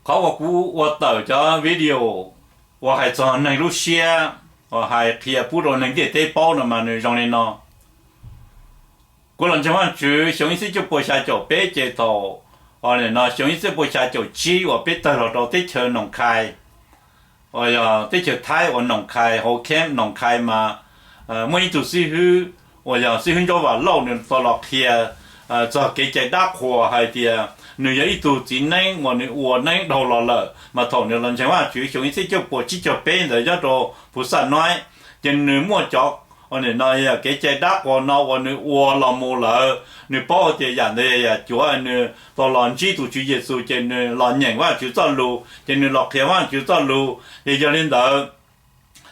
Qhov uas kuv ua tawm cov video uas hais txog neeg lub siab, uas hais qhia pub rau neeg ntiaj teb paub no mas nws zoo li no. Kuv los ntseeg Vaajtswv xyoo ib txhiab cuaj puas xya caum peb ces thaum, no xyoo ib txhiab cuaj puas xya caum tsib uas peb tawg los rau teb chaws Noom Khai, uas yog teb chaws Thaib uas Noom Khai, hauv camp Noom Khai mas muaj ib tug xib hwb uas yog xib hwb Ntsaub Vam Lauj nws tau los qhia txog kev cai dab qhuas hais tias nws yog ib tug txiv neeb uas nws ua neeb dhau los lawm, mas thaum nws los ntseeg Vaajtswv xyoo ib txhiab cuaj puas tsib caug peb ntawd nyob rau Phu Xaj Noib, ces nws muaj cov, no yog kev cai dab qhuas no uas nws ua los mus lawm, nws paub hais tias yam ntawd yog yam cuav, nws tau los ntsib tus Tswv Yexus ces nws los nyeem Vaajtswv txoj lus ces nws los qhia Vaajtswv txoj lus. Ces yog li ntawd,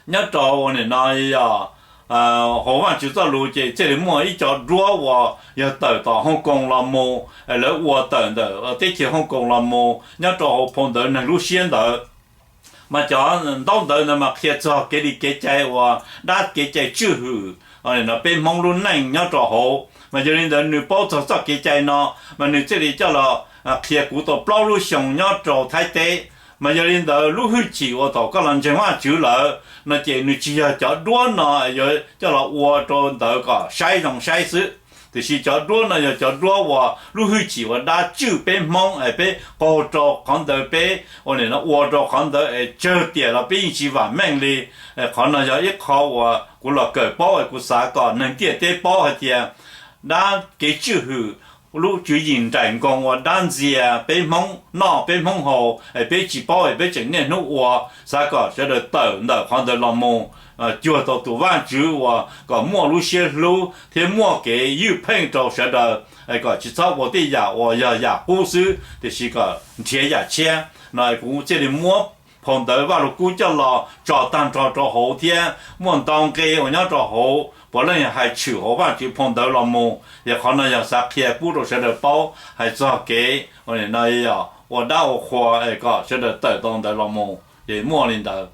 nyob rau no yog hauv Vaajtswv txoj lus ces thiaj li muaj ib co duab uas yog tawm tom Hooj Koos los mus, lawv ua tawm ntawm teb chaws Hooj Koos los mus nyob rau hauv phau ntawv neeg lub siab ntawd. Mas cov ntaub ntawv ntawd mas qhia txog kev li kev cai uas dab kev cai tswj hwm no peb Hmoob lub neej nyob rau hauv. Mas yog li ntawd nws paub txog txoj kev cai no, mas nws thiaj li coj los qhia kuv tau plaub lub xyoo nyob rau Thaib teb. Mas yog li ntawd lub hwj chim uas thaum koj los ntseeg Vaajtswv lawm no ces nws tsis yog cov duab no yuav coj los ua rau ntawd kom saib zoo saib xwb, tiam sis cov duab no yog cov duab uas lub hwj chim uas dab tswj peb Hmoob, peb qaug rau qhov ntawd, peb ua li no ua rau qhov ntawd es tsawg tiam los peb yeej tsis vam meej li. Qhov no yog ib qho uas kuv los kawm paub es kuv xav kom neeg ntiaj teb paub hais tias dab kev tswj hwm, lub tswv yim nraim nkoos uas dab ntxias peb Hmoob noj peb Hmoob haus es peb tsis paub es peb tseem niaj hnub ua, xav kom sawv daws tawm ntawm qhov ntawd los mus, cuag tau tus Vaajtswv uas kom muaj lub siab hlub thiab muaj kev ywj pheej rau sawv daws, kom tsis txhob ua tej yam uas yog yam qub xwb tiam sis kom nrhiav yam tshiab no. Kuv thiaj li muab phau ntawv Vajluskub coj los tso tag nrho rau hauv thiab muaj ntau nqe uas nyob rau hauv puav leej yog hais tshwm hauv Vaajtswv phau ntawv los mus. Yog qhov no yog xav qhia pub rau sawv daws paub hais txog kev ua dab ua qhua es kom sawv daws tawm tau ntawd los mus, ces muaj li ntawd.